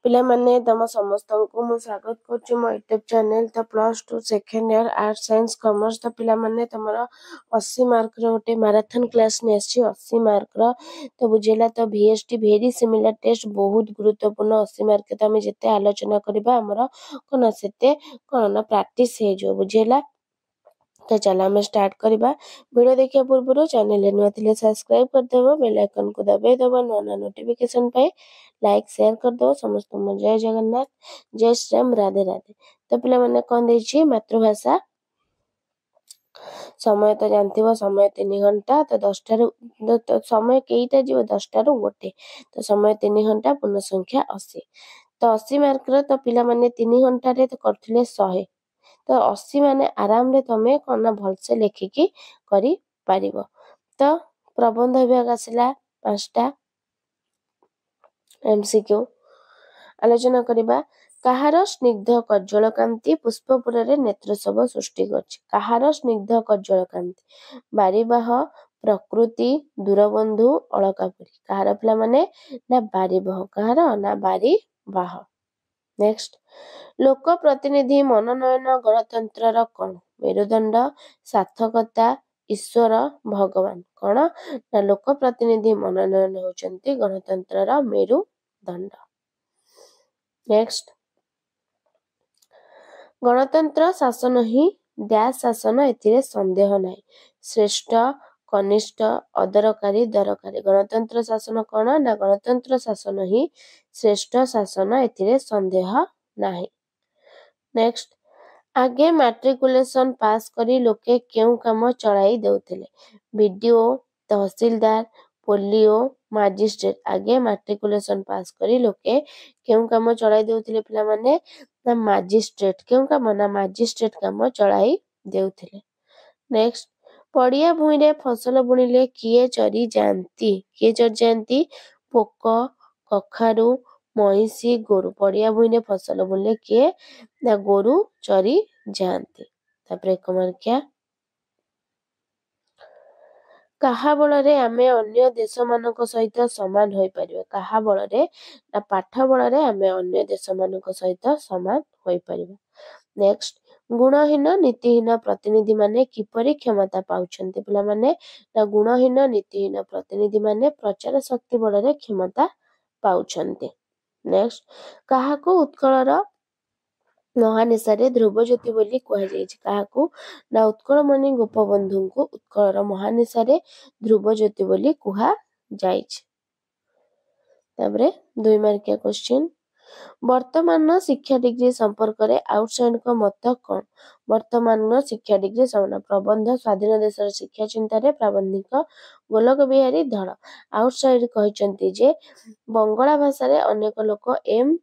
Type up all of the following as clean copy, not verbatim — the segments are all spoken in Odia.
ପିଲାମାନେ, ତମ ସମସ୍ତଙ୍କୁ ମୁଁ ସ୍ୱାଗତ କରୁଛି ମୋ ୟୁଟ୍ୟୁବ୍ ଚ୍ୟାନେଲ୍। ତ +2 second year, art, science, commerce. ତ ପିଲାମାନେ, ତମର 80 ମାର୍କର ଗୋଟେ ମାରାଥନ୍ କ୍ଲାସ୍ ନେଇ ଆସିଛି, 80 ମାର୍କର। ତ ବୁଝିଲା ତ? ଭିଏସ୍ଟି, ଭେରି ସିମିଲାର ଟେଷ୍ଟ, ବହୁତ ଗୁରୁତ୍ୱପୂର୍ଣ୍ଣ। 80 ମାର୍କ ତ ଆମେ ଯେତେ ଆଲୋଚନା କରିବା, ଆମର କ'ଣ ସେତେ କ'ଣ ନା ପ୍ରାକ୍ଟିସ୍ ହେଇଯିବ। ବୁଝିହେଲା? ତ ଚାଲ ଆମେ ଷ୍ଟାର୍ଟ କରିବା। ଭିଡ଼ିଓ ଦେଖିବା ପୂର୍ବରୁ ଚ୍ୟାନେଲରେ ନୂଆ ଥିଲେ ସବସ୍କ୍ରାଇବ୍ କରିଦେବ, ବେଲ୍ ଆଇକନ୍କୁ ଦବାଇ ଦେବ ନୂଆ ନୂଆ ନୋଟିଫିକେସନ୍ ପାଇଁ, ଲାଇକ୍ ସେୟାର କରିଦେବ। ସମସ୍ତଙ୍କୁ ଜୟ ଜଗନ୍ନାଥ, ଜୟ ଶ୍ରୀରାମ, ରାଧେ ରାଧେ। ତ ପିଲାମାନେ, କ'ଣ ଦେଇଛି? ମାତୃଭାଷା। ସମୟ ତ ଜାଣିଥିବ, ସମୟ 3 ଘଣ୍ଟା। ତ 10ଟାରୁ ସମୟ କେଇଟା ଯିବ? 10ଟାରୁ 1। ତ ସମୟ 3 ଘଣ୍ଟା, ପୂର୍ଣ୍ଣ ସଂଖ୍ୟା 80। ତ 80 ମାର୍କର। ତ ପିଲାମାନେ, 3 ଘଣ୍ଟାରେ କରୁଥିଲେ 100, ତ 80 ମାନେ ଆରାମରେ ତମେ କ'ଣ ନା ଭଲସେ ଲେଖିକି କରିପାରିବ। ତ ପ୍ରବନ୍ଧ ବିଭାଗ ଆସିଲା, 5ଟା ଏମସିକ୍ୟୁ ଆଲୋଚନା କରିବା। କାହାର ସ୍ନିଗ୍ଧ କଜ୍ଜଳ କାନ୍ତି ପୁଷ୍ପପୁରରେ ନେତ୍ରୋତ୍ସବ ସୃଷ୍ଟି କରିଛି? କାହାର ସ୍ନିଗ୍ଧ କଜ୍ଜଳ କାନ୍ତି? ବାରିବାହ, ପ୍ରକୃତି, ଦୂରବନ୍ଧୁ, ଅଳକାପୁରୀ। କାହାର ପିଲାମାନେ? ନା ବାରିବାହ। କାହାର ନା ବାରିବାହ। ନେକ୍ସଟ, ଲୋକ ପ୍ରତିନିଧି ମନୋନୟନ ଗଣତନ୍ତ୍ରର କଣ? ମେରୁଦଣ୍ଡ, ସାର୍ଥକତା, ଈଶ୍ୱର, ଭଗବାନ। କଣ ନା ଲୋକ ପ୍ରତିନିଧି ମନୋନୟନ ହେଉଛନ୍ତି ଗଣତନ୍ତ୍ରର ମେରୁଦଣ୍ଡ। ନେକ୍ସଟ, ଗଣତନ୍ତ୍ର ଶାସନ ହିଁ ଡ୍ୟାସ୍ ଶାସନ, ଏଥିରେ ସନ୍ଦେହ ନାହିଁ। ଶ୍ରେଷ୍ଠ, କନିଷ୍ଠ, ଅଦରକାରୀ, ଦରକାରୀ। ଗଣତନ୍ତ୍ର ଶାସନ କଣ ନା ଗଣତନ୍ତ୍ର ଶାସନ ହିଁ ଶ୍ରେଷ୍ଠ ଶାସନ, ଏଥିରେ ସନ୍ଦେହ ନାହିଁ। ନେକ୍ସଟ, ଆଗେ ମାଟ୍ରିକୁଲେସନ ପାସ୍ କରି ଲୋକେ କେଉଁ କାମ ଚଳାଇ ଦେଉଥିଲେ? ବିଡିଓ, ତହସିଲଦାର, ପୋଲିଓ, ମାଜିଷ୍ଟ୍ରେଟ। ଆଗେ ମାଟ୍ରିକୁଲେସନ ପାସ୍ କରି ଲୋକେ କେଉଁ କାମ ଚଳାଇ ଦେଉଥିଲେ ପିଲାମାନେ? ନା ମାଜିଷ୍ଟ୍ରେଟ। କେଉଁ କାମ ନା ମାଜିଷ୍ଟ୍ରେଟ କାମ ଚଳାଇ ଦେଉଥିଲେ। ନେକ୍ସଟ, ପଡ଼ିଆ ଭୂଇଁରେ ଫସଲ ବୁଣିଲେ କିଏ ଚରି ଯାଆନ୍ତି? କିଏ ଚରି ଯାଆନ୍ତି? ପୋକ, କଖାରୁ, ମଇଁଷି, ଗୋରୁ। ପଡ଼ିଆ ଭୂଇଁରେ ଫସଲ ବୁଣିଲେ କିଏ ନା ଗୋରୁ ଚରି ଯାଆନ୍ତି। ତାପରେ 1 ମାର୍କିଆ, କାହା ବଳରେ ଆମେ ଅନ୍ୟ ଦେଶମାନଙ୍କ ସହିତ ସମାନ ହୋଇପାରିବା? କାହା ବଳରେ ନା ପାଠ ବଳରେ ଆମେ ଅନ୍ୟ ଦେଶମାନଙ୍କ ସହିତ ସମାନ ହୋଇପାରିବା। ନେକ୍ସଟ, ଗୁଣହୀନ ନୀତିହୀନ ପ୍ରତିନିଧିମାନେ କିପରି କ୍ଷମତା ପାଉଛନ୍ତି ପିଲାମାନେ? ନା ଗୁଣହୀନ ନୀତିହୀନ ପ୍ରତିନିଧିମାନେ ପ୍ରଚାର ଶକ୍ତି ବଳରେ କ୍ଷମତା ପାଉଛନ୍ତି। ନେକ୍ସଟ, କାହାକୁ ଉତ୍କଳର ମହାନିଶାରେ ଧ୍ରୁବଜ୍ୟୋତି ବୋଲି କୁହାଯାଇଛି? କାହାକୁ ନା ଉତ୍କଳମଣି ଗୋପବନ୍ଧୁଙ୍କୁ ଉତ୍କଳର ମହାନିଶାରେ ଧ୍ରୁବଜ୍ୟୋତି ବୋଲି କୁହାଯାଇଛି। ତାପରେ 2 ମାର୍କିଆ କ୍ୱେଶ୍ଚିନ୍, ବର୍ତ୍ତମାନର ଶିକ୍ଷା ଡିଗ୍ରୀ ସମ୍ପର୍କରେ ଆଉଟସାଇଡଙ୍କ ମତ କଣ? ବର୍ତ୍ତମାନର ଶିକ୍ଷା ଡିଗ୍ରୀ ସମାନ। ପ୍ରବନ୍ଧ ସ୍ୱାଧୀନ ଦେଶର ଶିକ୍ଷା ଚିନ୍ତାରେ ପ୍ରାବନ୍ଧିକ ଗୋଲକ ବିହାରୀ ଧଳ। ଆଉଟସାଇଡ କହିଛନ୍ତି ଯେ ବଙ୍ଗଳା ଭାଷାରେ ଅନେକ ଲୋକ ଏମ୍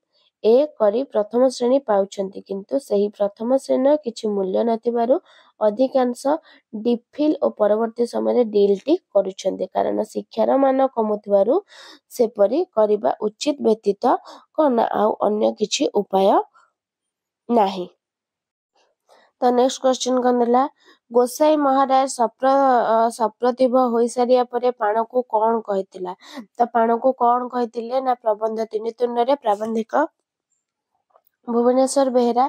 ଏ କରି ପ୍ରଥମ ଶ୍ରେଣୀ ପାଉଛନ୍ତି, କିନ୍ତୁ ସେହି ପ୍ରଥମ ଶ୍ରେଣୀର କିଛି ମୂଲ୍ୟ ନଥିବାରୁ ଅଧିକାଂଶ ଡିଫିଲ୍ ଓ ପରବର୍ତ୍ତୀ ସମୟରେ ଡିଲ୍ଟି କରୁଛନ୍ତି, କାରଣ ଶିକ୍ଷାର ମାନ କମୁଥିବାରୁ ସେପରି କରିବା ଉଚିତ ବ୍ୟତୀତ କ'ଣ ଆଉ ଅନ୍ୟ କିଛି ଉପାୟ ନାହିଁ। ତ ନେକ୍ସଟ କ୍ୱେଶ୍ଚିନ୍ କଣ ଦେଲା? ଗୋସାଇ ମହାରାଜ ସପ୍ରତିଭ ହୋଇସାରିବା ପରେ ପାଣକୁ କଣ କହିଥିଲା? ତ ପାଣକୁ କଣ କହିଥିଲେ ନା ପ୍ରବନ୍ଧ ତିନି ତୁଣ୍ଡରେ ପ୍ରାବନ୍ଧିକ ଭୁବନେଶ୍ୱର ବେହେରା।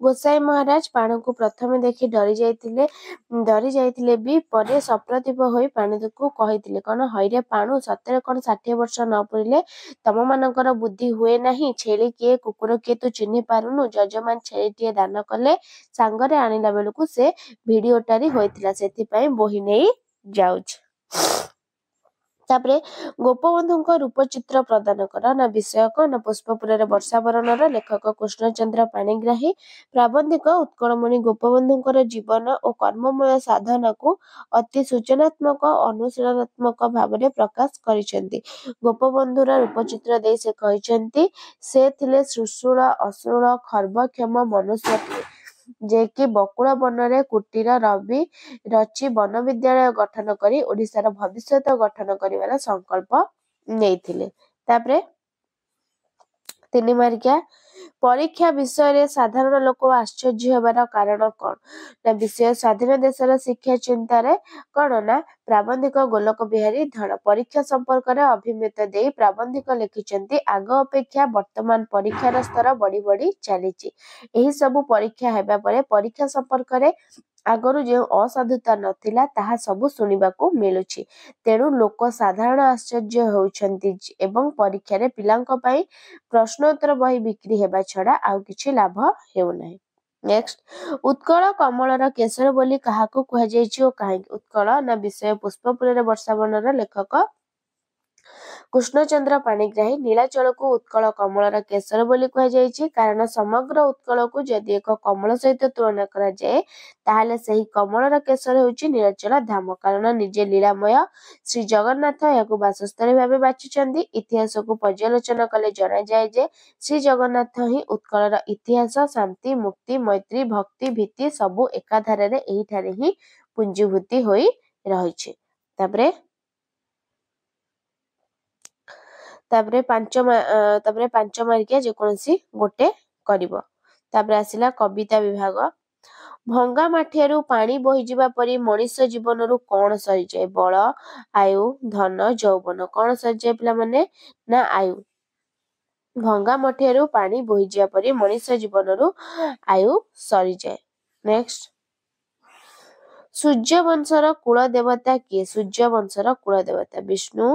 ଗୋସାଇ ମହାରାଜ ପାଣକୁ ପ୍ରଥମେ ଦେଖି ଡରି ଯାଇଥିଲେ, ଡରି ଯାଇଥିଲେ ବି ପରେ ସପ୍ରତିଭ ହୋଇ ପାଣୁକୁ କହିଥିଲେ କଣ? ହଇରେ ପାଣୁ, ସତରେ କଣ 60 ବର୍ଷ ନ ପୂରିଲେ ତମମାନଙ୍କର ବୁଦ୍ଧି ହୁଏ ନାହିଁ? ଛେଳି କିଏ କୁକୁର କିଏ ତୁ ଚିହ୍ନି ପାରୁନୁ? ଯଜମାନ ଛେଳିଟିଏ ଦାନ କଲେ, ସାଙ୍ଗରେ ଆଣିଲା ବେଳକୁ ସେ ଭିଡି ଓଟାରି ହୋଇଥିଲା, ସେଥିପାଇଁ ବୋହି ନେଇ ଯାଉଛି। ତାପରେ ଗୋପବନ୍ଧୁଙ୍କ ରୂପଚିତ୍ର ପ୍ରଦାନ କର। ନା ବିଷୟ କଣ? ନା ପୁଷ୍ପପୁରରେ ବର୍ଷାବରଣର ଲେଖକ କୃଷ୍ଣଚନ୍ଦ୍ର ପାଣିଗ୍ରାହୀ। ପ୍ରାବନ୍ଧିକ ଉତ୍କଳମଣି ଗୋପବନ୍ଧୁଙ୍କର ଜୀବନ ଓ କର୍ମମୟ ସାଧନାକୁ ଅତି ସୂଚନାତ୍ମକ, ଅନୁଶୀଳନାତ୍ମକ ଭାବରେ ପ୍ରକାଶ କରିଛନ୍ତି। ଗୋପବନ୍ଧୁର ରୂପଚିତ୍ର ଦେଇ ସେ କହିଛନ୍ତି, ସେ ଥିଲେ ସୁଶୃଳ, ଅଶ୍ରୁଳ, ଖର୍ବକ୍ଷମ ମନୁଷ୍ୟଟିଏ, ଯେ କି ବକୁଳ ବନରେ କୁଟୀର ରବି ରଚି ବନ ବିଦ୍ୟାଳୟ ଗଠନ କରି ଓଡ଼ିଶାର ଭବିଷ୍ୟତ ଗଠନ କରିବାର ସଂକଳ୍ପ ନେଇଥିଲେ। ତାପରେ 3 ମାର୍କିଆ, ପରୀକ୍ଷା ବିଷୟରେ ସାଧାରଣ ଲୋକ ଆଶ୍ଚର୍ଯ୍ୟ ହେବାର କାରଣ କଣ? ନା ବିଷୟ ସ୍ୱାଧୀନ ଦେଶର ଶିକ୍ଷା ଚିନ୍ତାରେ କଣ ନା ପ୍ରାବନ୍ଧିକ ଗୋଲକ ବିହାରୀ ଧଳ ପରୀକ୍ଷା ସମ୍ପର୍କରେ ଅଭିମତ ଦେଇ ପ୍ରାବନ୍ଧିକ ଲେଖିଛନ୍ତି, ଆଗ ଅପେକ୍ଷା ବର୍ତ୍ତମାନ ପରୀକ୍ଷାର ସ୍ତର ବଢି ବଢି ଚାଲିଛି। ଏହି ସବୁ ପରୀକ୍ଷା ହେବା ପରେ ପରୀକ୍ଷା ସମ୍ପର୍କରେ ଆଗରୁ ଯେଉଁ ଅସାଧୁତା ନଥିଲା ତାହା ସବୁ ଶୁଣିବାକୁ ମିଳୁଛି। ତେଣୁ ଲୋକ ସାଧାରଣ ଆଶ୍ଚର୍ଯ୍ୟ ହେଉଛନ୍ତି ଏବଂ ପରୀକ୍ଷାରେ ପିଲାଙ୍କ ପାଇଁ ପ୍ରଶ୍ନୋତ୍ତର ବହି ବିକ୍ରି ହେବା ଛଡା ଆଉ କିଛି ଲାଭ ହେଉନାହିଁ। ନେକ୍ସଟ, ଉତ୍କଳ କମଳର କେଶର ବୋଲି କାହାକୁ କୁହାଯାଇଛି ଓ କାହିଁକି? ଉତ୍କଳ ନା ବିଷୟ ପୁଷ୍ପପୁରରେ ବର୍ଷାବନର ଲେଖକ କୃଷ୍ଣଚନ୍ଦ୍ର ପାଣିଗ୍ରାହୀ। ନୀଳାଚଳକୁ ଉତ୍କଳ କମଳର କେଶର ବୋଲି କୁହାଯାଇଛି କାରଣ ସମଗ୍ର ଉତ୍କଳକୁ ଯଦି ଏକ କମଳ ସହିତ ତୁଳନା କରାଯାଏ ତାହେଲେ ସେହି କମଳର କେଶର ହେଉଛି ନୀଳାଚଳ ଧାମ, କାରଣ ନିଜେ ଲୀଳାମୟ ଶ୍ରୀ ଜଗନ୍ନାଥ ଏହାକୁ ବାସସ୍ଥଳୀ ଭାବେ ବାଛିଛନ୍ତି। ଇତିହାସକୁ ପର୍ଯ୍ୟାଲୋଚନା କଲେ ଜଣାଯାଏ ଯେ ଶ୍ରୀ ଜଗନ୍ନାଥ ହିଁ ଉତ୍କଳର ଇତିହାସ, ଶାନ୍ତି, ମୁକ୍ତି, ମୈତ୍ରୀ, ଭକ୍ତି, ଭୀତି ସବୁ ଏକାଧାରରେ ଏହିଠାରେ ହିଁ ପୁଞ୍ଜୀଭୂତି ହୋଇ ରହିଛି। ତାପରେ ତାପରେ 5 ମାର୍କିଆ ଯେକୌଣସି ଗୋଟେ କରିବ। ତାପରେ ଆସିଲା କବିତା ବିଭାଗ। ଭଙ୍ଗା ମାଠିଆରୁ ପାଣି ବୋହିଯିବା ପରି ମଣିଷ ଜୀବନରୁ କଣ ସରିଯାଏ? ବଳ, ଆୟୁ, ଧନ, ଯୌବନ। କଣ ସରିଯାଏ ପିଲାମାନେ? ନା ଆୟୁ। ଭଙ୍ଗା ମାଠିଆରୁ ପାଣି ବୋହିଯିବା ପରି ମଣିଷ ଜୀବନରୁ ଆୟୁ ସରିଯାଏ। ନେକ୍ସଟ, ସୂର୍ଯ୍ୟବଂଶର କୁଳ ଦେବତା କିଏ? ସୂର୍ଯ୍ୟବଂଶର କୁଳ ଦେବତା ବିଷ୍ଣୁ,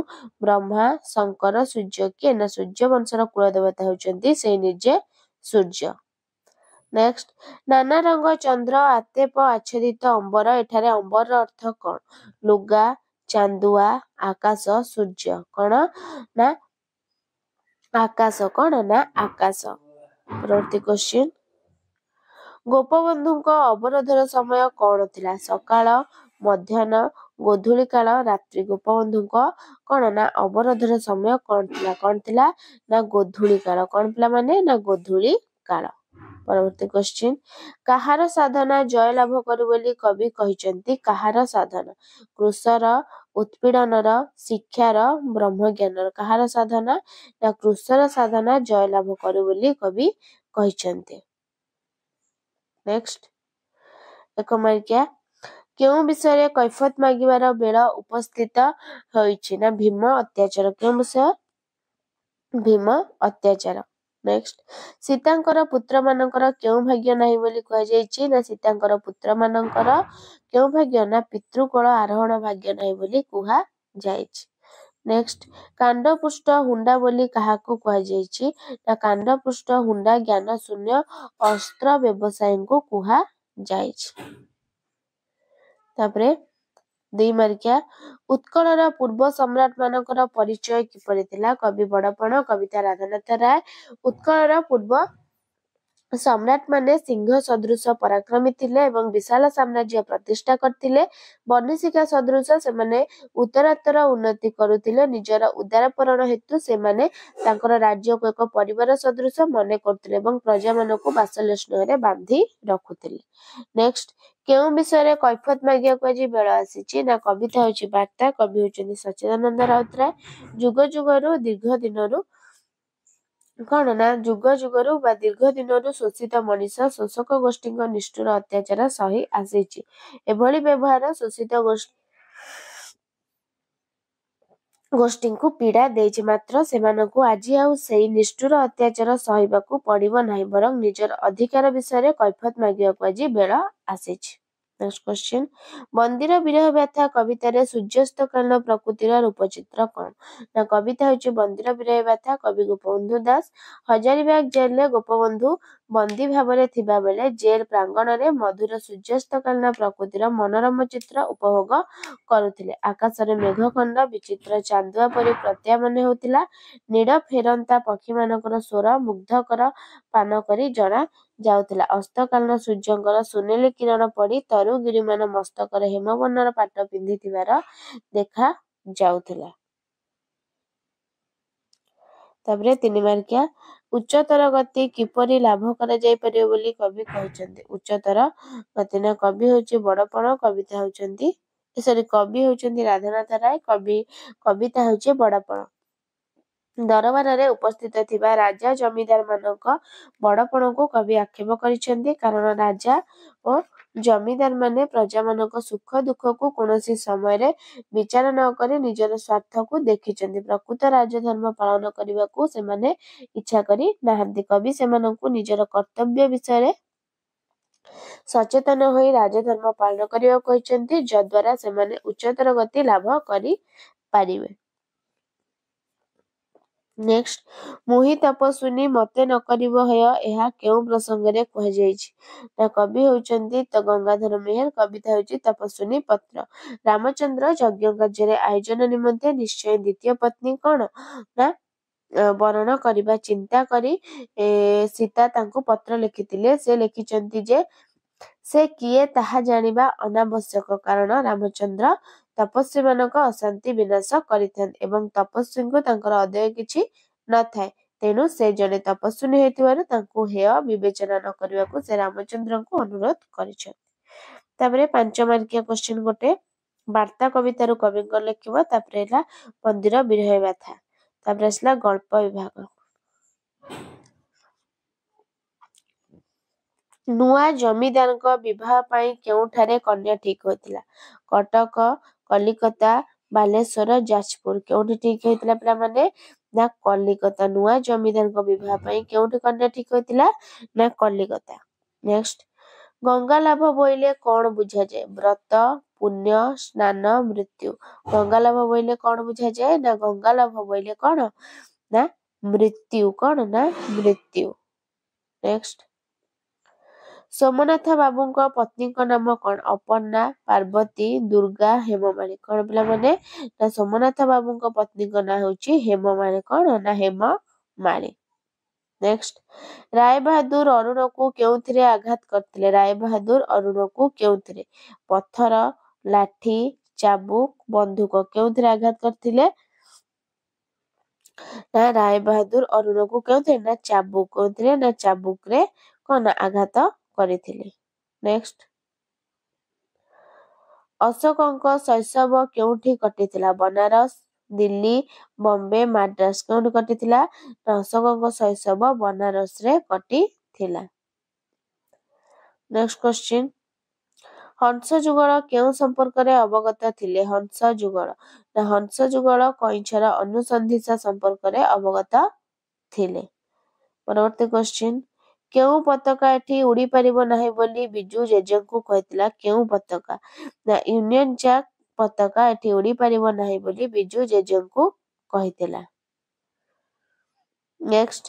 ବ୍ରହ୍ମା, ଶଙ୍କର, ସୂର୍ଯ୍ୟ କିଏ? ନା ସୂର୍ଯ୍ୟବଂଶର କୁଳ ଦେବତା ହେଉଛନ୍ତି ସେଇ ନିଜେ ସୂର୍ଯ୍ୟ। ନେକ୍ସଟ, ନାନା ରଙ୍ଗ ଚନ୍ଦ୍ର ଆତେପ ଆଚ୍ଛାଦିତ ଅମ୍ବର, ଏଠାରେ ଅମ୍ବରର ଅର୍ଥ କଣ? ଲୁଗା, ଚାନ୍ଦୁଆ, ଆକାଶ, ସୂର୍ଯ୍ୟ। କଣ ନା ଆକାଶ। କଣ ନା ଆକାଶ। ପରବର୍ତ୍ତୀ କ୍ୱେଶ୍ଚିନ୍, ଗୋପବନ୍ଧୁଙ୍କ ଅବରୋଧର ସମୟ କଣ ଥିଲା? ସକାଳ, ମଧ୍ୟାହ୍ନ, ଗୋଧୂଳି କାଳ, ରାତ୍ରି। ଗୋପବନ୍ଧୁଙ୍କ କଣ ନା ଅବରୋଧର ସମୟ କଣ ଥିଲା? କଣ ଥିଲା ନା ଗୋଧୂଳି କାଳ। କଣ ପିଲାମାନେ? ନା ଗୋଧୂଳି କାଳ। ପରବର୍ତ୍ତୀ କ୍ୱେଶ୍ଚିନ୍, କାହାର ସାଧନା ଜୟ ଲାଭ କରୁ ବୋଲି କବି କହିଛନ୍ତି? କାହାର ସାଧନା? କୃଷର, ଉତ୍ପୀଡ଼ନର, ଶିକ୍ଷାର, ବ୍ରହ୍ମଜ୍ଞାନର। କାହାର ସାଧନା? ନା କୃଷର ସାଧନା ଜୟ ଲାଭ କରୁ ବୋଲି କବି କହିଛନ୍ତି। ନେକ୍ସଟ, 1 ମାର୍କିଆ, କେଉଁ ବିଷୟରେ କୈଫିୟତ ମାଗିବାର ବେଳ ଉପସ୍ଥିତ ହୋଇଛି? ନା ଭୀମ ଅତ୍ୟାଚାର। କେଉଁ ବିଷୟ? ଭୀମ ଅତ୍ୟାଚାର। ନେକ୍ସଟ, ସୀତାଙ୍କର ପୁତ୍ରମାନଙ୍କର କେଉଁ ଭାଗ୍ୟ ନାହିଁ ବୋଲି କୁହାଯାଇଛି? ନା ସୀତାଙ୍କର ପୁତ୍ରମାନଙ୍କର କେଉଁ ଭାଗ୍ୟ? ନା ପିତୃକୁଳ ଆରୋହଣ ଭାଗ୍ୟ ନାହିଁ ବୋଲି କୁହାଯାଇଛି। ନେକ୍ସଟ, କାଣ୍ଡପୃଷ୍ଠ ହୁଣ୍ଡା ବୋଲି କାହାକୁ କୁହାଯାଇଛି? ନା କାଣ୍ଡପୃଷ୍ଠ ହୁଣ୍ଡା ଜ୍ଞାନ ଶୂନ୍ୟ ଅସ୍ତ୍ର ବ୍ୟବସାୟୀଙ୍କୁ କୁହାଯାଇଛି। ତାପରେ 2 ମାର୍କିଆ, ଉତ୍କଳର ପୂର୍ବ ସମ୍ରାଟ ମାନଙ୍କର ପରିଚୟ କିପରି ଥିଲା? କବି ବଡ଼ପଣ, କବିତା ରାଧାନାଥ ରାୟ। ଉତ୍କଳର ପୂର୍ବ ସମ୍ରାଟ ମାନେ ସିଂହ ସଦୃଶ ପରାକ୍ରମୀ ଥିଲେ ଏବଂ ବିଶାଳ ସାମ୍ରାଜ୍ୟ ପ୍ରତିଷ୍ଠା କରିଥିଲେ। ବନିଶିକା ସଦୃଶ ସେମାନେ ଉତ୍ତରୋତ୍ତର ଉନ୍ନତି କରୁଥିଲେ। ନିଜର ଉଦାରପରଣ ହେତୁ ସେମାନେ ତାଙ୍କର ରାଜ୍ୟକୁ ଏକ ପରିବାର ସଦୃଶ ମନେ କରୁଥିଲେ ଏବଂ ପ୍ରଜାମାନଙ୍କୁ ବାତ୍ସଲ୍ୟ ସ୍ନେହରେ ବାନ୍ଧି ରଖୁଥିଲେ। ନେକ୍ସଟ, କେଉଁ ବିଷୟରେ କୈଫିୟତ ମାଗିବାକୁ ଆଜି ବେଳ ଆସିଛି? ନା କବିତା ହେଉଛି ବାର୍ତ୍ତା, କବି ହେଉଛନ୍ତି ସଚ୍ଚିଦାନନ୍ଦ ରାଉତରାୟ। ଯୁଗ ଯୁଗରୁ ଦୀର୍ଘ ଦିନରୁ କଣ ନା ଯୁଗ ଯୁଗରୁ ବା ଦୀର୍ଘ ଦିନରୁ ଶୋଷିତ ମଣିଷ ଶୋଷକ ଗୋଷ୍ଠୀଙ୍କ ନିଷ୍ଠୁର ଅତ୍ୟାଚାର ସହି ଆସିଛି। ଏଭଳି ବ୍ୟବହାର ଶୋଷିତ ଗୋଷ୍ଠୀଙ୍କୁ ପୀଡ଼ା ଦେଇଛି, ମାତ୍ର ସେମାନଙ୍କୁ ଆଜି ଆଉ ସେଇ ନିଷ୍ଠୁର ଅତ୍ୟାଚାର ସହିବାକୁ ପଡ଼ିବ ନାହିଁ, ବରଂ ନିଜର ଅଧିକାର ବିଷୟରେ କୈଫିୟତ ମାଗିବାକୁ ଆଜି ବେଳ ଆସିଛି। ନେକ୍ସଟ କ୍ୱେଶ୍ଚିନ୍, ବନ୍ଦୀର ବିରହ ବ୍ୟଥା କବିତାରେ ସୂର୍ଯ୍ୟାସ୍ତକାଳୀନ ପ୍ରକୃତିର ରୂପଚିତ୍ର କଣ? ନା କବିତା ହେଉଛି ବନ୍ଦୀର ବିରହ ବ୍ୟଥା, କବି ଗୋପବନ୍ଧୁ ଦାସ। ହଜାରୀବାଗ ଜେଲରେ ଗୋପବନ୍ଧୁ ବନ୍ଦୀ ଭାବରେ ଥିବାବେଳେ ଜେଲ ପ୍ରାଙ୍ଗଣରେ ମଧୁର ସୂର୍ଯ୍ୟାସ୍ତକାଳୀନ ପ୍ରକୃତିର ମନୋରମ ଚିତ୍ର ଉପଭୋଗ କରୁଥିଲେ। ଆକାଶରେ ମେଘଖଣ୍ଡ ବିଚିତ୍ର ଚାନ୍ଦୁଆ ପରି ପ୍ରତୀୟମାନ ହେଉଥିଲା। ନୀଡ଼ ଫେରନ୍ତା ପକ୍ଷୀମାନଙ୍କର ସ୍ୱର ମୁଗ୍ଧକର ପାନ କରି ଜଣା ଯାଉଥିଲା। ଅସ୍ତକାଳୀନ ସୂର୍ଯ୍ୟଙ୍କର ସୁନେଲି କିରଣ ପଡ଼ି ତରୁଗିରିମାନ ମସ୍ତକରେ ହେମବର୍ଣ୍ଣର ପାଟ ପିନ୍ଧିଥିବାର ଦେଖା ଯାଉଥିଲା। ତାପରେ 3 ମାର୍କିଆ, ଉଚ୍ଚତର ଗତି କିପରି ଲାଭ କରାଯାଇପାରିବ ବୋଲି କବି କହିଛନ୍ତି? ଉଚ୍ଚତର ଗତି ନା କବି ହେଉଛି ବଡ଼ପଣ, କବିତା ହେଉଛନ୍ତି ସରି କବି ହେଉଛନ୍ତି ରାଧାନାଥ ରାୟ, କବିତା ହେଉଛି ବଡ଼ପଣ। ଦରବାରରେ ଉପସ୍ଥିତ ଥିବା ରାଜା ଜମିଦାରମାନଙ୍କ ବଡ଼ପଣକୁ କବି ଆକ୍ଷେପ କରିଛନ୍ତି, କାରଣ ରାଜା ଓ ଜମିଦାରମାନେ ପ୍ରଜାମାନଙ୍କ ସୁଖ ଦୁଃଖକୁ କୌଣସି ସମୟରେ ବିଚାର ନ କରି ନିଜର ସ୍ୱାର୍ଥକୁ ଦେଖିଛନ୍ତି। ପ୍ରକୃତ ରାଜଧର୍ମ ପାଳନ କରିବାକୁ ସେମାନେ ଇଚ୍ଛା କରି ନାହାନ୍ତି। କବି ସେମାନଙ୍କୁ ନିଜର କର୍ତ୍ତବ୍ୟ ବିଷୟରେ ସଚେତନ ହୋଇ ରାଜଧର୍ମ ପାଳନ କରିବାକୁ କହିଛନ୍ତି, ଯଦ୍ୱାରା ସେମାନେ ଉଚ୍ଚତର ଗତି ଲାଭ କରିପାରିବେ। ନେକ୍ସଟ, ମୁହିଁ ତପସ୍ୱିନୀ ମତେ ନ କରିବ ହେୟ, ଏହା କେଉଁ ପ୍ରସଙ୍ଗରେ କୁହାଯାଇଛି? ନା କବି ହେଉଛନ୍ତି ତ ଗଙ୍ଗାଧର ମେହେର, କବିତା ହେଉଛି ତପସ୍ୱିନୀ ପତ୍ର। ରାମଚନ୍ଦ୍ର ଯଜ୍ଞ କାର୍ଯ୍ୟରେ ଆୟୋଜନ ନିମନ୍ତେ ନିଶ୍ଚୟ ଦ୍ୱିତୀୟ ପତ୍ନୀ କଣ ନା ବରଣ କରିବା ଚିନ୍ତା କରି ସୀତା ତାଙ୍କୁ ପତ୍ର ଲେଖିଥିଲେ। ସେ ଲେଖିଛନ୍ତି ଯେ ସେ କିଏ ତାହା ଜାଣିବା ଅନାବଶ୍ୟକ, କାରଣ ରାମଚନ୍ଦ୍ର ତପସ୍ୱୀମାନଙ୍କ ଅଶାନ୍ତି ବିନାଶ କରିଥାନ୍ତି ଏବଂ ତପସ୍ୱୀଙ୍କୁ ତାଙ୍କର ଅଦେୟ କିଛି ନଥାଏ। ତେଣୁ ସେ ଜଣେ ତପସ୍ୱିନୀ ହୋଇଥିବାରୁ ତାଙ୍କୁ ହେୟ ବିବେଚନା ନ କରିବାକୁ ସେ ରାମଚନ୍ଦ୍ରଙ୍କୁ ଅନୁରୋଧ କରିଛନ୍ତି। ତାପରେ 5 ମାର୍କିଆ କ୍ୱେଶ୍ଚିନ୍ ଗୋଟେ, ବାର୍ତ୍ତା କବିତାରୁ କବିଙ୍କ ଲେଖିବ। ତାପରେ ହେଲା ମନ୍ଦିର ବିରହ ଗାଥା। ତାପରେ ଆସିଲା ଗଳ୍ପ ବିଭାଗ। ନୂଆ ଜମିଦାରଙ୍କ ବିବାହ ପାଇଁ କେଉଁଠାରେ କନ୍ୟା ଠିକ ହୋଇଥିଲା? କଟକ, କଲିକତା, ବାଲେଶ୍ୱର, ଯାଜପୁର। କେଉଁଠି ଠିକ ହେଇଥିଲା ପିଲାମାନେ? ନା କଲିକତା। ନୂଆ ଜମିଦାରଙ୍କ ବିବାହ ପାଇଁ କେଉଁଠି କନ୍ୟା ଠିକ ହୋଇଥିଲା? ନା କଲିକତା। ନେକ୍ସଟ, ଗଙ୍ଗା ଲାଭ ବୋଇଲେ କଣ ବୁଝାଯାଏ? ବ୍ରତ, ପୁଣ୍ୟ, ସ୍ନାନ, ମୃତ୍ୟୁ। ଗଙ୍ଗା ଲାଭ ବୋଇଲେ କଣ ବୁଝାଯାଏ? ନା ଗଙ୍ଗା ଲାଭ ବୋଇଲେ କଣ ନା ମୃତ୍ୟୁ। କଣ ନା ମୃତ୍ୟୁ। ନେକ୍ସଟ, ସୋମନାଥ ବାବୁଙ୍କ ପତ୍ନୀଙ୍କ ନାମ କଣ? ଅପର୍ଣ୍ଣା, ପାର୍ବତୀ, ଦୁର୍ଗା, ହେମମାଳୀ। କଣ ପିଲାମାନେ? ନା ସୋମନାଥ ବାବୁଙ୍କ ପତ୍ନୀଙ୍କ ନାଁ ହେଉଛି ହେମମାଳୀ। କଣ ନା ହେମମାଳୀ। ନେକ୍ସଟ, ରାୟବାହାଦୁର ଅରୁଣକୁ କେଉଁଥିରେ ଆଘାତ କରିଥିଲେ? ରାୟବାହାଦୁର ଅରୁଣକୁ କେଉଁଥିରେ? ପଥର, ଲାଠି, ଚାବୁକ, ବନ୍ଧୁକ। କେଉଁଥିରେ ଆଘାତ କରିଥିଲେ? ନା ରାୟବାହାଦୁର ଅରୁଣକୁ କେଉଁଥିରେ? ନା ଚାବୁକ। କେଉଁଥିରେ? ନା ଚାବୁକରେ କଣ ନା ଆଘାତ କରିଥିଲେ। ନେକ୍ସଟ, ଅଶୋକଙ୍କ ଶୈଶବ କେଉଁଠି କଟିଥିଲା? ବନାରସ, ଦିଲ୍ଲୀ, ବମ୍ବେ, ମାଡ୍ରାସ। କେଉଁଠି କଟିଥିଲା? ନା ଅଶୋକଙ୍କ ଶୈଶବ ବନାରସରେ କଟିଥିଲା। ନେକ୍ସଟ କ୍ୱେଶ୍ଚିନ୍, ହଂସ ଯୁଗଳ କେଉଁ ସମ୍ପର୍କରେ ଅବଗତ ଥିଲେ? ହଂସ ଯୁଗଳ, ନା ହଂସ ଯୁଗଳ କଇଁଛର ଅନୁସନ୍ଧିତ୍ସା ସମ୍ପର୍କରେ ଅବଗତ ଥିଲେ। ପରବର୍ତ୍ତୀ କ୍ୱେଶ୍ଚିନ୍, କେଉଁ ପତାକା ଏଠି ଉଡ଼ି ପାରିବ ନାହିଁ ବୋଲି ବିଜୁ ଜେଜେଙ୍କୁ କହିଥିଲା? କେଉଁ ପତାକା? ନା ୟୁନିୟନ ଜ୍ୟାକ୍ ପତାକା ଏଠି ଉଡ଼ି ପାରିବ ନାହିଁ ବୋଲି ବିଜୁ ଜେଜେଙ୍କୁ କହିଥିଲା। ନେକ୍ସଟ,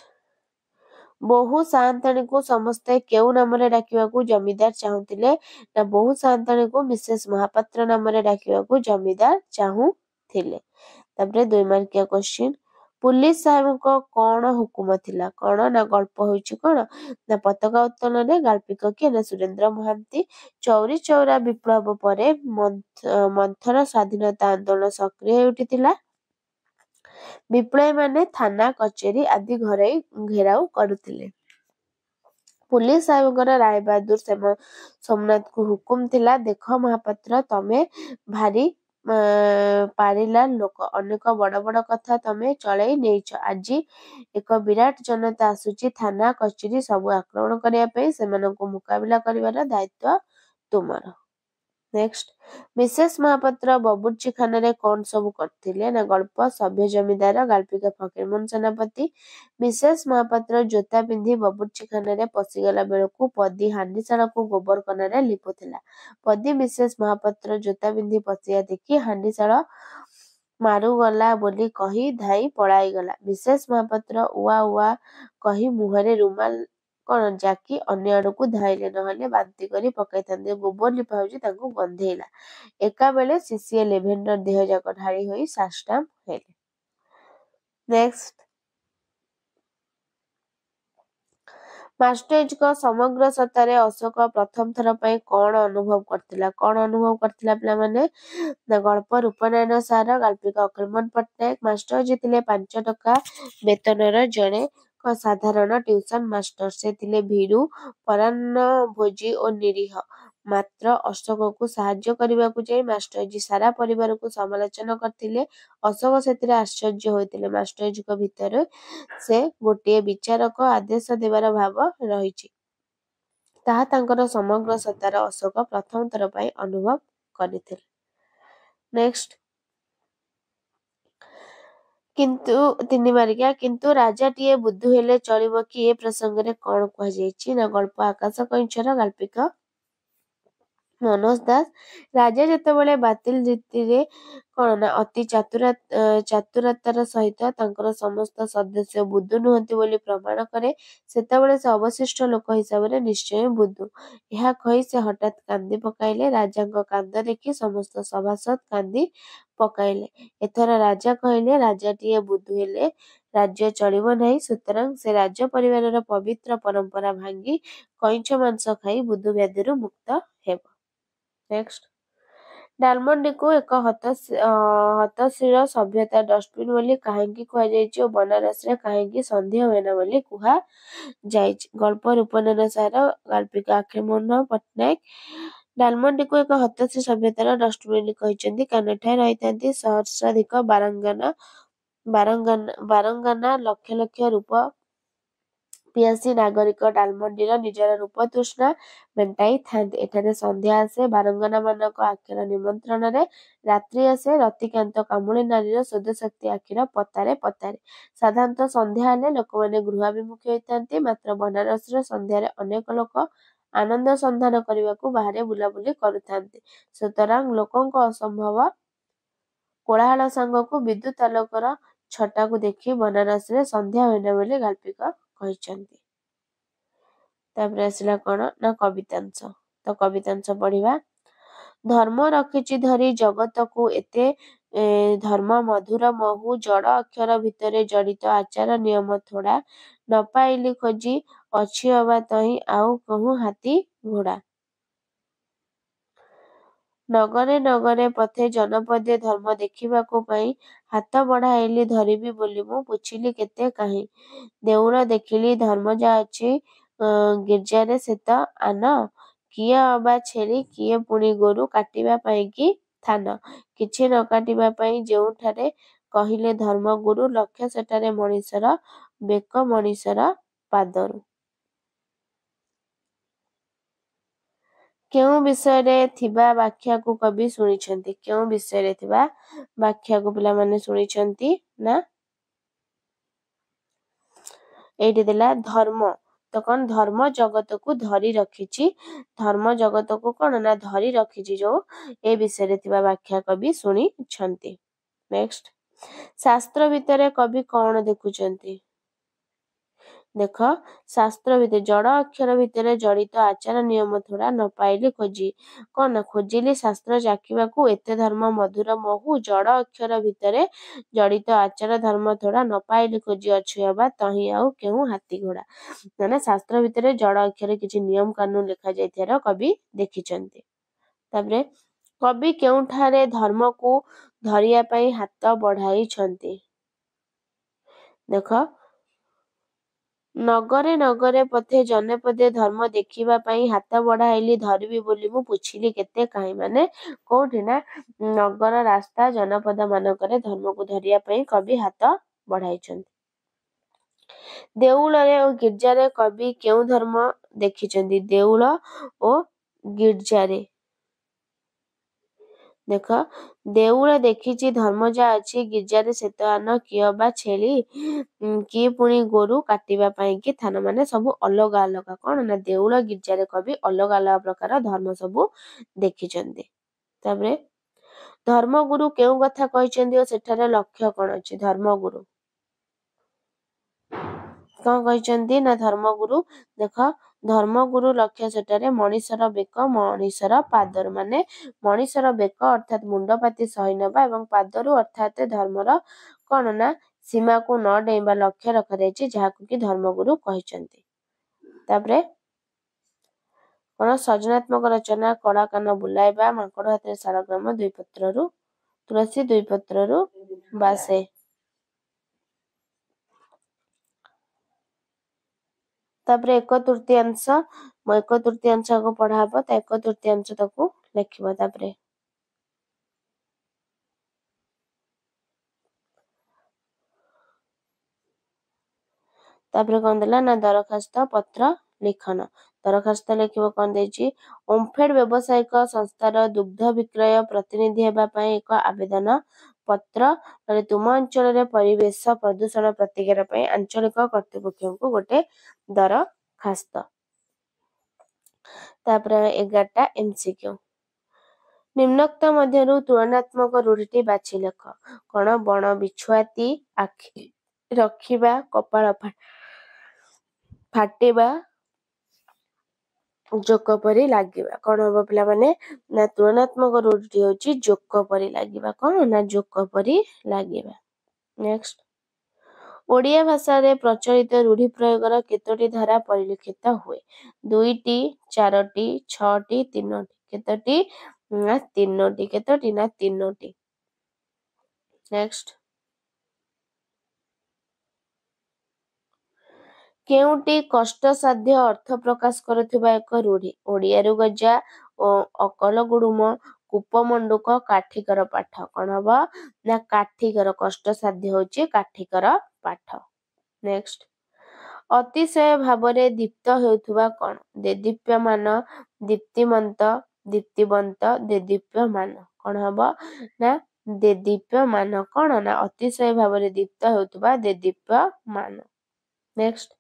ବୋହୂ ସାଆନ୍ତାଣୀକୁ ସମସ୍ତେ କେଉଁ ନାମରେ ଡାକିବାକୁ ଜମିଦାର ଚାହୁଁଥିଲେ? ନା ବୋହୂ ସାଆନ୍ତାଣୀକୁ ମିସେସ୍ ମହାପାତ୍ର ନାମରେ ଡାକିବାକୁ ଜମିଦାର ଚାହୁଁଥିଲେ। ତାପରେ 2 ମାର୍କିଆ କ୍ୱେଶ୍ଚିନ୍, ପୁଲିସ ସାହେବଙ୍କ କଣ ହୁକୁମ ଥିଲା? କଣ ନା ଗଳ୍ପ ହେଉଛି କଣ ନା ପତାକା ଉତ୍ତୋଳନରେ ଗାଳ୍ପିକ କିଏ? ନା ସୁରେନ୍ଦ୍ର ମହାନ୍ତି। ଚୌରି ଚୌରା ବିପ୍ଳବ ପରେ ମନ୍ଥର ସ୍ୱାଧୀନତା ଆନ୍ଦୋଳନ ସକ୍ରିୟ ହୋଇ ଉଠିଥିଲା। ବିପ୍ଳବୀମାନେ ଥାନା, କଚେରୀ ଆଦି ଘରୋଇ ଘେରାଉ କରୁଥିଲେ। ପୁଲିସ ସାହେବଙ୍କର ରାୟବାହାଦୁର ସୋମନାଥଙ୍କୁ ହୁକୁମ ଥିଲା, ଦେଖ ମହାପାତ୍ର, ତମେ ଭାରି ପାରିଲା ଲୋକ, ଅନେକ ବଡ଼ ବଡ଼ କଥା ତମେ ଚଳେଇ ନେଇଛ। ଆଜି ଏକ ବିରାଟ ଜନତା ଆସୁଛି ଥାନା, କଚେରୀ ସବୁ ଆକ୍ରମଣ କରିବା ପାଇଁ। ସେମାନଙ୍କୁ ମୁକାବିଲା କରିବାର ଦାୟିତ୍ୱ ତୁମର। ନେକ୍ସଟ, ମିସେସ୍ ମହାପାତ୍ର ବବୁର୍ଚ୍ଚିଖାନାରେ କଣ ସବୁ କରିଥିଲେ? ନା ଗଳ୍ପ ସଭ୍ୟ ଜମିଦାର, ଗାଳ୍ପିକ ଫକୀରମୋହନ ସେନାପତି। ମିସେସ୍ ମହାପାତ୍ର ଜୋତା ପିନ୍ଧି ବବୁର୍ଚ୍ଚିଖାନାରେ ପଶିଗଲା ବେଳକୁ ପଦୀ ହାଣ୍ଡିଶାଳକୁ ଗୋବର କନାରେ ଲିପୁଥିଲା। ପଦୀ ମିସେସ୍ ମହାପାତ୍ର ଜୋତା ପିନ୍ଧି ପଶିବା ଦେଖି ହାଣ୍ଡିଶାଳ ମାରୁଗଲା ବୋଲି କହି ଧାଇଁ ପଳାଇଗଲା। ମିସେସ୍ ମହାପାତ୍ର ଉଆ ଉଆ କହି ମୁହଁରେ ରୁମାଲ କଣ ଜାକି ଅନ୍ୟ ଆଡ଼କୁ ଧାଇଁଲେ, ନହେଲେ ବାନ୍ତି କରି ପକାଇଥାନ୍ତେ। ଗୋବର ଲିପା ହେଉଛି ତାଙ୍କୁ ଗନ୍ଧେଇଲା। ଏକାବେଳେ ଶିଶିଏ ଲେଭେଣ୍ଡର ଦେହ ଯାକ ଢାଳି ହୋଇ ସାଷ୍ଟାମ ହେଲେ। ନେକ୍ସଟ, ମାଷ୍ଟରଜୀଙ୍କ ସମଗ୍ର ସତ୍ତାରେ ଅଶୋକ ପ୍ରଥମ ଥର ପାଇଁ କଣ ଅନୁଭବ କରିଥିଲା? କଣ ଅନୁଭବ କରିଥିଲା ପିଲାମାନେ? ନା ଗଳ୍ପ ରୂପନାରାୟଣ ସାର, ଗାଳ୍ପିକ ଅଖିଳମୋହନ ପଟ୍ଟନାୟକ। ମାଷ୍ଟରଜୀ ଥିଲେ 5 ଟଙ୍କା ବେତନର ଜଣେ ସାଧାରଣ ଟ୍ୟୁସନ ମାଷ୍ଟର। ସେ ଥିଲେ ଭୀରୁ, ପରାନ୍ନଭୋଜୀ ଓ ନିରୀହ। ମାତ୍ର ଅଶୋକକୁ ସାହାଯ୍ୟ କରିବାକୁ ଯାଇ ମାଷ୍ଟରଜୀ ସାରା ପରିବାରକୁ ସମାଲୋଚନା କରିଥିଲେ। ଅଶୋକ ସେଥିରେ ଆଶ୍ଚର୍ଯ୍ୟ ହୋଇଥିଲେ। ମାଷ୍ଟରଜୀଙ୍କ ଭିତରେ ସେ ଗୋଟିଏ ବିଚାରକ ଆଦେଶ ଦେବାର ଭାବ ରହିଛି, ତାହା ତାଙ୍କର ସମଗ୍ର ସତ୍ତାର ଅଶୋକ ପ୍ରଥମ ଥର ପାଇଁ ଅନୁଭବ କରିଥିଲେ। ନେକ୍ସଟ, କିନ୍ତୁ 3 ମାରିକିଆ, କିନ୍ତୁ ରାଜାଟିଏ ବୁଦ୍ଧୁ ହେଲେ ଚଳିବ କି, ଏ ପ୍ରସଙ୍ଗରେ କଣ କୁହାଯାଇଛି ନା ଗଳ୍ପ ଆକାଶ କଇଁଛର ଗାଳ୍ପିକ ମନୋଜ ଦାସ। ରାଜା ଯେତେବେଳେ ବାତିଲ ରୀତିରେ କଣ ନା ଅତି ଚାତୁରତାର ସହିତ ତାଙ୍କର ସମସ୍ତ ସଦସ୍ୟ ବୁଦ୍ଧୁ ନୁହନ୍ତି ବୋଲି ପ୍ରମାଣ କରେ, ସେତେବେଳେ ସେ ଅବଶିଷ୍ଟ ଲୋକ ହିସାବରେ ନିଶ୍ଚୟ ବୁଦ୍ଧୁ। ଏହା କହି ସେ ହଠାତ୍ କାନ୍ଦି ପକାଇଲେ। ରାଜାଙ୍କ କାନ୍ଦ ଦେଖି ସମସ୍ତ ସଭାସଦ କାନ୍ଦି ପକାଇଲେ। ଏଥର ରାଜା କହିଲେ, ରାଜାଟିଏ ବୁଦ୍ଧୁ ହେଲେ ରାଜ୍ୟ ଚଳିବ ନାହିଁ, ସୁତରାଂ ସେ ରାଜ ପରିବାରର ପବିତ୍ର ପରମ୍ପରା ଭାଙ୍ଗି କଇଁଛ ମାଂସ ଖାଇ ବୁଦ୍ଧୁ ବ୍ୟାଧିରୁ ମୁକ୍ତ ହେବ। ନେକ୍ସଟ, ଡାଲମଣ୍ଡିକୁ ଏକ ହତଶୀଳ ସଭ୍ୟତା ଡଷ୍ଟବିନ୍ ବୋଲି କାହିଁକି କୁହାଯାଇଛି ଓ ବନାରସରେ କାହିଁକି ସନ୍ଧ୍ୟା ହୁଏନା ବୋଲି କୁହାଯାଇଛି? ଗଳ୍ପ ରୂପନୟନ ସାର, ଗାଳ୍ପିକ ଆଖିମୋହନ ପଟ୍ଟନାୟକ। ଡାଲମଣ୍ଡିକୁ ଏକ ହତଶ୍ରୀ ସଭ୍ୟତାର ଡଷ୍ଟବିନ୍ ବୋଲି କହିଛନ୍ତି କାରଣ ଏଠାରେ ରହିଥାନ୍ତି ସହସ୍ରାଧିକ ବାରଙ୍ଗାନା, ଲକ୍ଷ ଲକ୍ଷ ରୂପ ପିଆସୀ ନାଗରିକ ଡାଲମଣ୍ଡିର ନିଜର ରୂପ ତୃଷ୍ଣା ମେଣ୍ଟାଇଥାନ୍ତି। ଏଠାରେ ସନ୍ଧ୍ୟା ଆସେ ବାରଙ୍ଗାନାମାନଙ୍କ ଆଖିର ନିମନ୍ତ୍ରଣରେ, ରାତ୍ରି ଆସେ ରତିକାନ୍ତ କାମୁଳି ନାରୀର ସ୍ୱେଦଶକ୍ତି ଆଖିର ପତାରେ ପତାରେ। ସାଧାରଣତଃ ସନ୍ଧ୍ୟା ହେଲେ ଲୋକମାନେ ଗୃହାଭିମୁଖୀ ହୋଇଥାନ୍ତି, ମାତ୍ର ବନାରସର ସନ୍ଧ୍ୟାରେ ଅନେକ ଲୋକ ଆନନ୍ଦ ସନ୍ଧାନ କରିବାକୁ ବାହାରେ ବୁଲାବୁଲି କରୁଥାନ୍ତି। ସୁତରାଂ ଲୋକଙ୍କ ଅସମ୍ଭବ କୋଳାହଳ ସାଙ୍ଗକୁ ବିଦ୍ୟୁତ୍ ଆଲୋକର ଛଟାକୁ ଦେଖି ବନାରସରେ ସନ୍ଧ୍ୟା ହୁଏନା ବୋଲି ଗାଳ୍ପିକ କହିଛନ୍ତି। ତାପରେ ଆସିଲା କଣ ନା କବିତାଂଶ। ତ କବିତାଂଶ ପଢିବା। ଧର୍ମ ରଖିଛି ଧରି ଜଗତକୁ ଏତେ ଧର୍ମ ମଧୁର ମହୁ, ଜଡ଼ ଅକ୍ଷର ଭିତରେ ଜଡ଼ିତ ଆଚାର ନିୟମ ଥୋଡ଼ା, ନ ପାଇଲି ଖୋଜି ଅଛି ଅବା ତହିଁ ଆଉ କହୁଁ ହାତୀ ଘୋଡ଼ା। ନଗରେ ନଗରେ ପଥେ ଜନପଦେ ଧର୍ମ ଦେଖିବାକୁ ପାଇଁ, ହାତ ବଢ଼ାଇଲି ଧରିବି ବୋଲି ମୁଁ ପୁଛିଲି କେତେ କାହିଁ। ଦେଉଳ ଦେଖିଲି ଧର୍ମ ଯା ଅଛି ଗିର୍ଜାରେ ସେତ ଆନ, କିଏ ଅବା ଛେଳି କିଏ ପୁଣି ଗୋରୁ କାଟିବା ପାଇଁ କି ଥାନ। କିଛି ନ କାଟିବା ପାଇଁ ଯେଉଁଠାରେ କହିଲେ ଧର୍ମଗୁରୁ, ଲକ୍ଷ୍ୟ ସେଠାରେ ମଣିଷର ବେକ ମଣିଷର ପାଦରୁ। କେଉଁ ବିଷୟରେ ଥିବା ବ୍ୟାଖ୍ୟାକୁ କବି ଶୁଣିଛନ୍ତି? କେଉଁ ବିଷୟରେ ଥିବା ବ୍ୟାଖ୍ୟାକୁ ପିଲାମାନେ ଶୁଣିଛନ୍ତି ନା ଏଇଠି ଦେଲା ଧର୍ମ। ତ କଣ ଧର୍ମ ଜଗତକୁ ଧରି ରଖିଛି, ଧର୍ମ ଜଗତକୁ କଣ ନା ଧରି ରଖିଛି ଯୋଉ, ଏ ବିଷୟରେ ଥିବା ବ୍ୟାଖ୍ୟା କବି ଶୁଣିଛନ୍ତି। ନେକ୍ସଟ, ଶାସ୍ତ୍ର ଭିତରେ କବି କଣ ଦେଖୁଛନ୍ତି? ଦେଖ, ଶାସ୍ତ୍ର ଭିତରେ ଜଡ଼ ଅକ୍ଷର ଭିତରେ ଜଡ଼ିତ ଆଚାର ନିୟମ ଥୋଡ଼ା, ନ ପାଇଲି ଖୋଜି। କଣ ନା ଖୋଜିଲି ଶାସ୍ତ୍ର ଚାଖିବାକୁ ଏତେ ଧର୍ମ ମଧୁର ମହୁ, ଜଡ଼ ଅକ୍ଷର ଭିତରେ ଜଡ଼ିତ ଆଚାର ଧର୍ମ ଥୋଡ଼ା, ନ ପାଇଲି ଖୋଜି ଅଛି ଅବା ତହିଁ ଆଉ କେଉଁ ହାତୀ ଘୋଡ଼ା। ମାନେ ଶାସ୍ତ୍ର ଭିତରେ ଜଡ଼ ଅକ୍ଷର କିଛି ନିୟମ କାନୁନ ଲେଖାଯାଇଥିବାର କବି ଦେଖିଛନ୍ତି। ତାପରେ କବି କେଉଁଠାରେ ଧର୍ମକୁ ଧରିବା ପାଇଁ ହାତ ବଢ଼ାଇଛନ୍ତି? ଦେଖ, ନଗରେ ନଗରେ ପଥେ ଜନପଦେ ଧର୍ମ ଦେଖିବା ପାଇଁ ହାତ ବଢ଼ାଇଲି ଧରିବି ବୋଲି ମୁଁ ପୁଛିଲି କେତେ କାହିଁ। ମାନେ କୋଉଠି ନା ନଗର ରାସ୍ତା ଜନପଦ ମାନଙ୍କରେ ଧର୍ମକୁ ଧରିବା ପାଇଁ କବି ହାତ ବଢ଼ାଇଛନ୍ତି। ଦେଉଳରେ ଓ ଗିର୍ଜାରେ କବି କେଉଁ ଧର୍ମ ଦେଖିଛନ୍ତି? ଦେଉଳ ଓ ଗିର୍ଜାରେ ଦେଖ, ଦେଉଳ ଦେଖିଛି ଧର୍ମ ଯା ଅଛି ଗିର୍ଜାରେ ସେତ ଆନ, କିଏ ଅବା ଛେଳି କିଏ ପୁଣି ଗୋରୁ କାଟିବା ପାଇଁ କି ଥାନ। ମାନେ ସବୁ ଅଲଗା ଅଲଗା କଣ ନା ଦେଉଳ ଗିର୍ଜାରେ କବି ଅଲଗା ଅଲଗା ପ୍ରକାର ଧର୍ମ ସବୁ ଦେଖିଛନ୍ତି। ତାପରେ ଧର୍ମଗୁରୁ କେଉଁ କଥା କହିଛନ୍ତି ଓ ସେଠାରେ ଲକ୍ଷ୍ୟ କଣ ଅଛି? ଧର୍ମଗୁରୁ କଣ କହିଛନ୍ତି ନା ଧର୍ମଗୁରୁ ଦେଖ, ଧର୍ମଗୁରୁ ଲକ୍ଷ୍ୟ ସେଠାରେ ମଣିଷର ବେକ ମଣିଷର ପାଦରୁ, ମାନେ ମଣିଷର ବେକ ଅର୍ଥାତ୍ ମୁଣ୍ଡପାତି ସହି ନେବା ଏବଂ ପାଦରୁ ଅର୍ଥାତ୍ ଧର୍ମର କଣ ନା ସୀମାକୁ ନ ଡେଇଁବା ଲକ୍ଷ୍ୟ ରଖାଯାଇଛି, ଯାହାକୁ କି ଧର୍ମଗୁରୁ କହିଛନ୍ତି। ତାପରେ କଣ ସର୍ଜନାତ୍ମକ ରଚନା କଳା କାନ ବୁଲାଇବା, ମାଙ୍କଡ ହାତରେ ଶାଳଗ୍ରାମ, ଦୁଇ ପତ୍ରରୁ ତୁଳସୀ ଦୁଇ ପତ୍ରରୁ ବାସେ। ତାପରେ 1/3, 1/3 ଆଗ ପଢା ହବ, ତା 1/3 ତାକୁ ଲେଖିବ। ତାପରେ ତାପରେ କଣ ଦେଲା ନା ଦରଖାସ୍ତ ପତ୍ର ଲିଖନ। ଦରଖାସ୍ତ ଲେଖିବ କଣ ଦେଇଛି, ଓମ୍ଫେଡ ବ୍ୟବସାୟିକ ସଂସ୍ଥାର ଦୁଗ୍ଧ ବିକ୍ରୟ ପ୍ରତିନିଧି ହେବା ପାଇଁ ଏକ ଆବେଦନ ପତ୍ର, ନହେଲେ ତୁମ ଅଞ୍ଚଳରେ ପରିବେଶ ପ୍ରଦୂଷଣ ପ୍ରତିକାର ପାଇଁ ଆଞ୍ଚଳିକ କର୍ତ୍ତୃପକ୍ଷଙ୍କୁ ଗୋଟେ ଦରଖାସ୍ତ। ତାପରେ 11ଟା MCQ। ନିମ୍ନୋକ୍ତ ମଧ୍ୟରୁ ତୁଳନାତ୍ମକ ରୂଢ଼ିଟି ବାଛି ଲେଖ। କଣ? ବଣ ବିଛୁଆତି, ଆଖି ରଖିବା, କପାଳ ଫାଟିବା, ଜୋକ ପରି ଲାଗିବା। କଣ ହବ ପିଲାମାନେ ନା ତୁଳନାତ୍ମକ ରୂଢ଼ିଟି ହଉଛି ଜୋକ ପରି ଲାଗିବା। କଣ ନା ଜୋକ ପରି ଲାଗିବା। ନେକ୍ସଟ, ଓଡ଼ିଆ ଭାଷାରେ ପ୍ରଚଳିତ ରୂଢ଼ି ପ୍ରୟୋଗର କେତୋଟି ଧାରା ପରିଲକ୍ଷିତ ହୁଏ? 2ଟି, 4ଟି, 6ଟି, 3ଟି। କେତୋଟି ନା 3ଟି। କେତୋଟି ନା 3ଟି। ନେକ୍ସଟ, କେଉଁଟି କଷ୍ଟସାଧ୍ୟ ଅର୍ଥ ପ୍ରକାଶ କରୁଥିବା ଏକ ରୂଢ଼ି? ଓଡ଼ିଆରୁ ଗଜା ଓ ଅକଲ ଗୁଡୁମ, କୂପମଣ୍ଡୁକ, କାଠିକର ପାଠ। କଣ ହବ ନା କାଠିକର, କଷ୍ଟସାଧ୍ୟ ହଉଛି କାଠିକର ପାଠ। ନେକ୍ସଟ, ଅତିଶୟ ଭାବରେ ଦୀପ୍ତ ହେଉଥିବା କଣ? ଦେଦୀପ୍ୟମାନ, ଦୀପ୍ତିମନ୍ତ, ଦୀପ୍ତିବନ୍ତ, ଦେଦୀପ୍ୟମାନ। କଣ ହବ ନା ଦେଦୀପ୍ୟମାନ। କଣ ନା ଅତିଶୟ ଭାବରେ ଦୀପ୍ତ ହେଉଥିବା ଦେଦୀପ୍ୟମାନ। ନେକ୍ସଟ,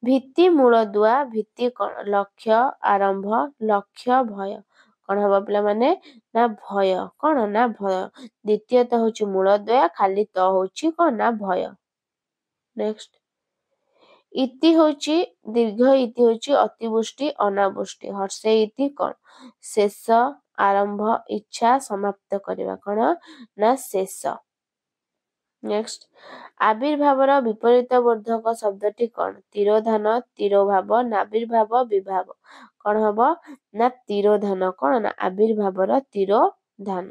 ଭିତ୍ତି ମୂଳଦୁଆ, ଭିତ୍ତି କଣ? ଲକ୍ଷ୍ୟ, ଆରମ୍ଭ, ଲକ୍ଷ୍ୟ, ଭୟ। କଣ ହବ ପିଲାମାନେ ନା ଭୟ। କଣ ନା ଭୟ। ଦ୍ୱିତୀୟତ ହଉଛି ମୂଳଦୁଆ, ଖାଲି ତ ହଉଛି କଣ ନା ଭୟ। ନେକ୍ସଟ, ଇତି ହଉଛି ଦୀର୍ଘ, ଇତି ହଉଛି ଅତିବୃଷ୍ଟି, ଅନାବୃଷ୍ଟି। ହର୍ଷେଇ ଇତି କଣ? ଶେଷ, ଆରମ୍ଭ, ଇଚ୍ଛା, ସମାପ୍ତ କରିବା। କଣ ନା ଶେଷ। ନେକ୍ସଟ, ଆବିର୍ଭାବର ବିପରୀତ ବୋଧକ ଶବ୍ଦଟି କଣ? ତିରୋଧାନ, ତିରୋଭାବ, ନାବିର୍ଭାବ, ବିଭାବ। କଣ ହବ ନା ତିରୋଧାନ। କଣ ନା ଆବିର୍ଭାବର ତିରୋଧାନ।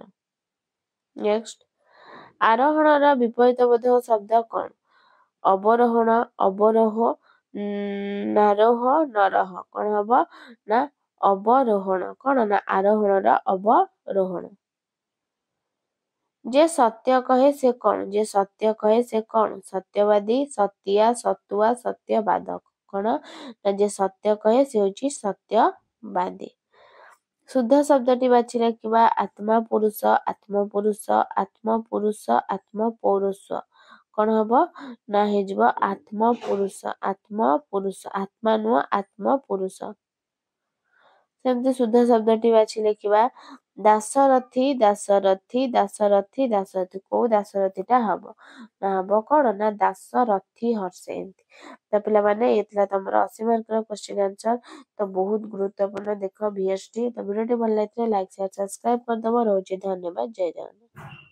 ନେକ୍ସଟ, ଆରୋହଣର ବିପରୀତ ବୋଧକ ଶବ୍ଦ କଣ? ଅବରୋହଣ, ଅବରୋହ, ନାରୋହ, ନରହ। କଣ ହବ ନା ଅବରୋହଣ। କଣ ନା ଆରୋହଣର ଅବରୋହଣ। ଯେ ସତ୍ୟ କହେ ସେ କଣ? ଯେ ସତ୍ୟ କହେ ସେ କଣ? ସତ୍ୟବାଦୀ, ସତିଆ, ସତୁଆ, ସତ୍ୟବାଦକ। କଣ ନା ଯେ ସତ୍ୟ କହେ ସେ ହଉଛି ସତ୍ୟବାଦୀ। ଶୁଦ୍ଧ ଶବ୍ଦଟି ବାଛି ଲେଖିବା ଆତ୍ମା ପୁରୁଷ, ଆତ୍ମପୁରୁଷ, ଆତ୍ମପୁରୁଷ, ଆତ୍ମପୌରୁଷ। କଣ ହବ ନା ହେଇଯିବ ଆତ୍ମପୁରୁଷ, ଆତ୍ମପୁରୁଷ, ଆତ୍ମା ନୁହଁ ଆତ୍ମପୁରୁଷ। ସେମିତି ଶୁଦ୍ଧ ଶବ୍ଦଟି ବାଛି ଲେଖିବା ଦାଶରଥି, ଦାଶରଥି, ଦାଶରଥି, ଦାଶରଥି। କୋଉ ଦାଶରଥିଟା ହବ ନା ହବ କଣ ନା ଦାଶରଥି ହର୍ଷେ। ଏମିତି ତ ପିଲାମାନେ ଇଏ ଥିଲା ତମର 80 ମାର୍କର କ୍ୱେଶ୍ଚିନ୍ ଆନ୍ସର। ତ ବହୁତ ଗୁରୁତ୍ୱପୂର୍ଣ୍ଣ ଦେଖ VST। ତ ଭିଡ଼ିଓଟି ଭଲ ଲାଗିଥିଲେ ଲାଇକ୍ ସେୟାର ସବସ୍କ୍ରାଇବ କରିଦବ। ରହୁଛି, ଧନ୍ୟବାଦ, ଜୟ ଜଗନ୍ନାଥ।